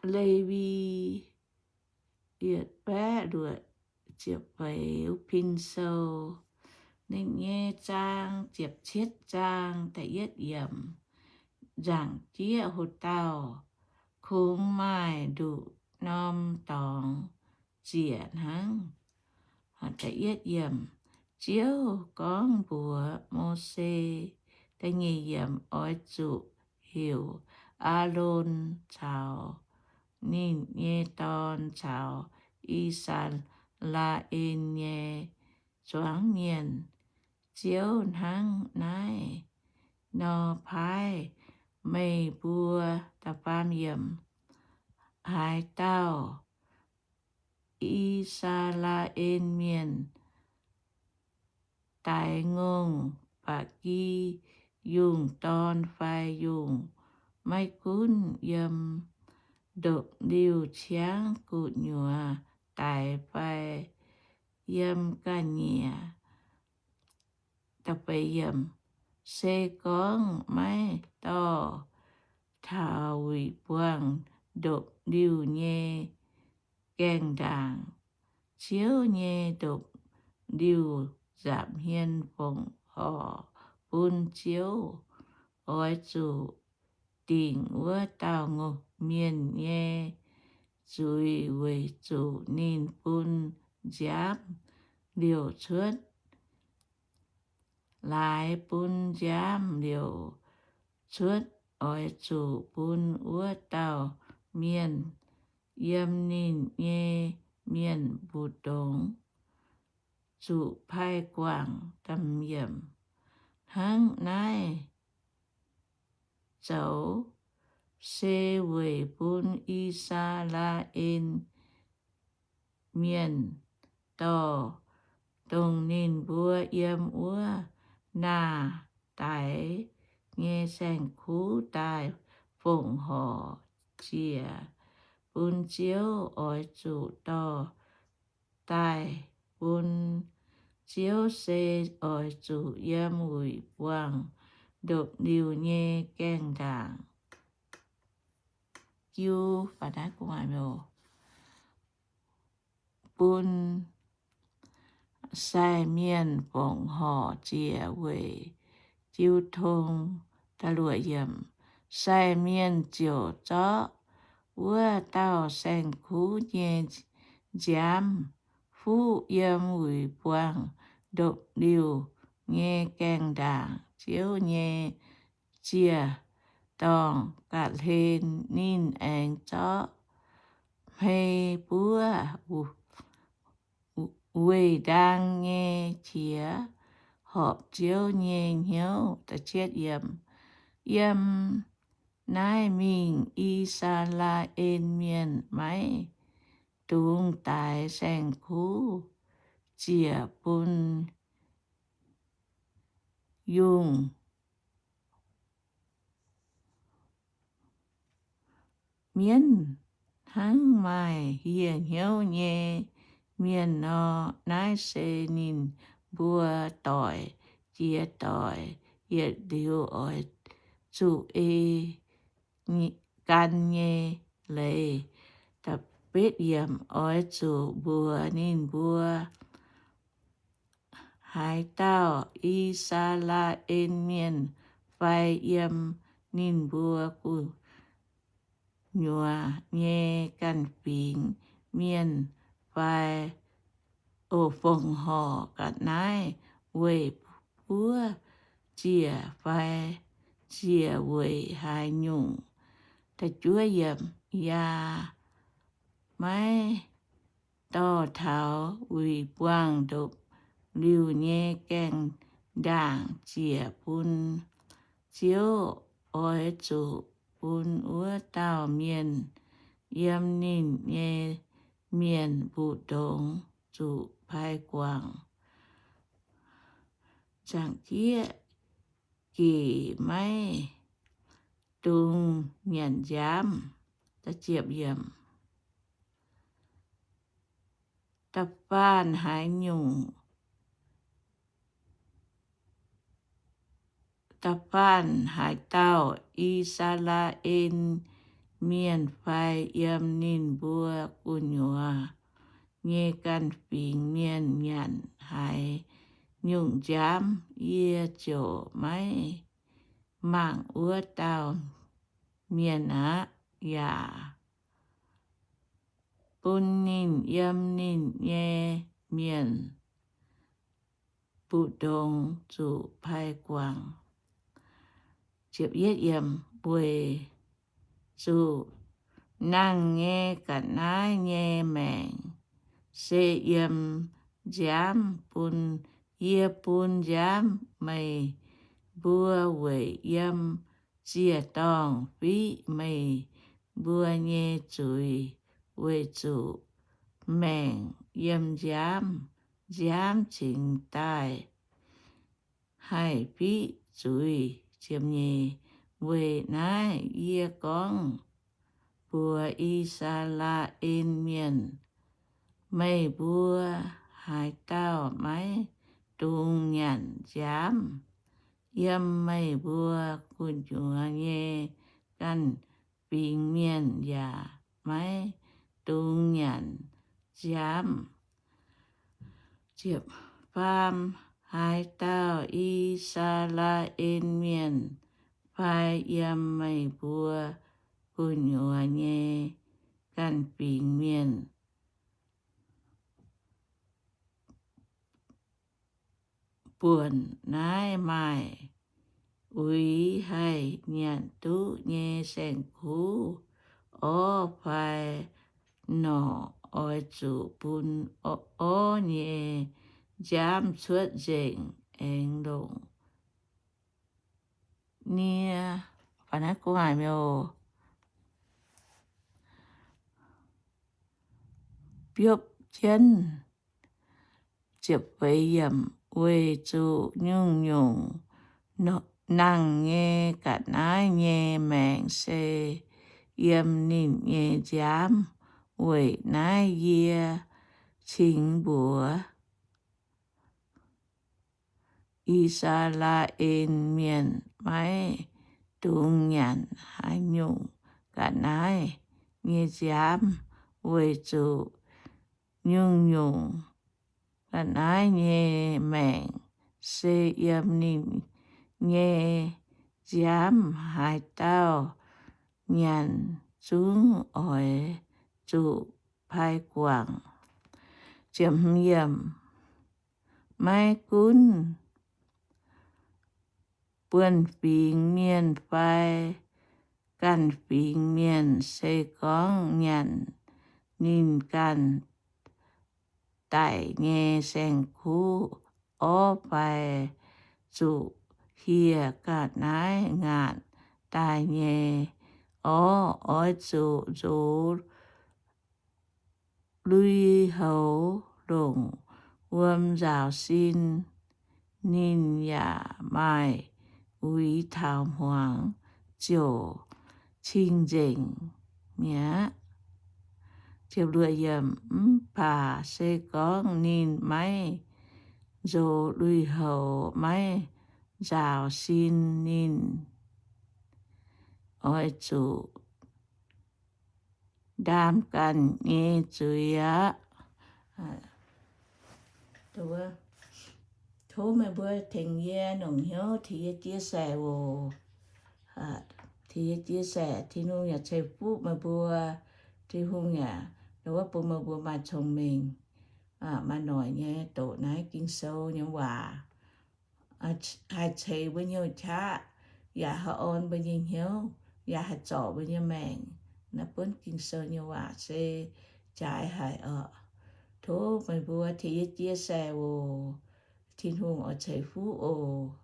Lewi yietc baeqv luoqc ziepc feix pin sou. Ninh nyei zaang ziepc cietv zaang da'yietv yiemc. Nzaangc jieqv hoc dauh kungx maaih nduqc norm dorngx ziec hnangv. Da'yietv yiemc. Ziouv gorngv mbuox Mose, da'nyeic yiemc, oix zuqc heuc Aalon caux ninh nyei dorn caux I^saa^laa^en nyei zuangx mienh. Ziouv hnangv naaiv nor paaiv meih mbuo. Da'faam yiemc. Haaix dauh I^saa^laa^en daix ngongh ba'gi yungh dorn fai yungh, maiv gunv yiem ndopv-liuh ciangv gu'nyuoz daix fai yiem ga'nyiec. Se gorngv maiv dorh taux wuic buangh ndopv-liuh nyei gaengh ndaangc, Ziouv nyei ndopv-liuh nza'hmien fongc horc bun Ziouv, oix zuqc dingc wuov dauh mienh nyei zuiz weic zuqc ninh bun nziaamv liouc cuotv. Laaix bun nziaamv liouc cuotv, oix zuqc bun wuov dauh mienh yiem ninh nyei mienh mbu'ndongx zuqc paaiv guangc. Hnangv naaiv zoux se weic bun I^saa^laa^en Mienh dorh dongh ninh mbuo yiem wuov naah daix nyei saeng-kuv daaih fongc horc ziec bun Ziouv. Oix zuqc dorh daaih bun Ziouv se oix zuqc yiem wuic buangh ndopv-liuh nyei gaengh ndaangc jiu bun sai mienh fongc horc ziec weic jiu tong. Sai mienh ziouc zorqv wuov dauh saeng-kuv nyei nziaamv fuqv yiem wuic buangh ndopv-liuh nyei gaengh ndaangc Ziouv nyei ziec-dorngh ga'hlen. Ninh aengx zorqv hmei buov weih ndaang nyei qiex horpc Ziouv nyei hnyouv. Yiem naaiv mingh I^saa^laa^en Mienh maiv dungx daix saeng-kuv ziec bun yungh mienv hnangv maaih hieh hnyouv nyei mienh nor. Naaiv se ninh mbuo doic jiex doic yietc liuz oix zuqc ei gan nyei leiz. Oix zuqc mbuox ninh mbuo, haaix dauh I^saa^laa^en Mienh fai yiem ninh mbuo gu'nyuoz nyei ganh fingx mienh fai, o, fongc horc ga'naaiv weic buov ziec fai ziec weic haaix nyungc, yaac maiv dorh taux wuic buangh ndopv-liuh nyei gaengh ndaangc ziec bun Ziouv. Oix zuqc bun wuov dauh mienh yiem ninh nyei mienh mbu'ndongx zuqc paaiv guangc. Zaangc jieqv gec maiv dungx nyanc nziaamv. Da'faanh haaix nyungc, da'faanh haaix dauh I^saa^laa^en mienh fai yiem ninh mbuo gu'nyuoz nyei ganh fingx mienh nyanc haaix nyungc nziaamv, yie ziouc maiv mangc wuov dauh mienh aqv, yaac bun ninh yiem ninh nyei mienh mbu'ndongx zuqc pai guangc. Weic zuqc nangh nyei ga'naaiv nyei maengc se yiem nziaamv bun, yie bun nziaamv meih mbuo weic yiem ziec-dorngh fiqv meih mbuo nyei zuiz, weic zuqc maengc yiem nziaamv, nziaamv cingx daaih haih fiqv zuiz. Weic naaiv yie gorngv mbuox I^saa^laa^en Mienh, meih mbuo haaix dauh maiv dungx nyanc nziaamv yiem meih mbuo gu'nyuoz nyei ganh fingx mienh yaac maiv dungx nyanc nziaamv. Faam, haaix dauh I^saa^laa^en Mienh fai yiem meih mbuo gu'nyuoz nyei ganh fingx mienh buonc naaiv maaih uix haih nyanc duqv nyei saeng-kuv orv fai norqc, oix zuqc bun orv nyei nziaamv cuotv nzengc aengx longc nie, biopv jienv. Weic zuqc nyungc-nyungc nangh nyei ga'naaiv nyei maengc se yiem ninh nyei nziaamv. Weic naaiv yie cingx mbuox I^saa^laa^en Mienh maiv dungx nyanc haaix nyungc ga'naaiv nyei nziaamv, weic zuqc nyungc-nyungc ga'naaiv nyei maengc se yiem ninh nyei nziaamv. Haaix dauh nyanc zungv oix zuqc pai guangc. Maiv gunv buonv-fingx mienh fai ganh fingx mienh, se gorngv nyanc ninh ganh daic nyei saeng-kuv orv fai zuqc hieh ga'naaiv ngaatc daaih nyei orv, oix zuqc nzox lui-houx longc wuom nzaaux sin. Ninh yaac maaih uix taux hmuangx ziouc cing nzengc mi'aqv. Mv baac se gorngv ninh maiv nzox lui-houx, maiv nzaaux sin, ninh oix zuqc ndaam ganh nyei zuiz aqv. Tov meih mbuo tengx yie longc hnyouv tengx yie chia sẻ oc. Tengx yie chia sẻ, Tin-Hungh yaac ceix fuqv meih mbuo. Tin-Hungh yaac ndongc wuov bun meih mbuo maaih cong-mengh, maaih noic nyei doqc naaiv Ging-Sou nyei waac, haih ceix mbuo nyei qaqv, yaac haih orn mbuo nyei hnyouv, yaac haih zorc mbuo nyei maengc. Naaiv buonv Ging-Sou nyei waac se jaaix haic oc. Tov meih mbuo tengx yie chia sẻ oc. Tin-Hungh oix ceix fuqv oc.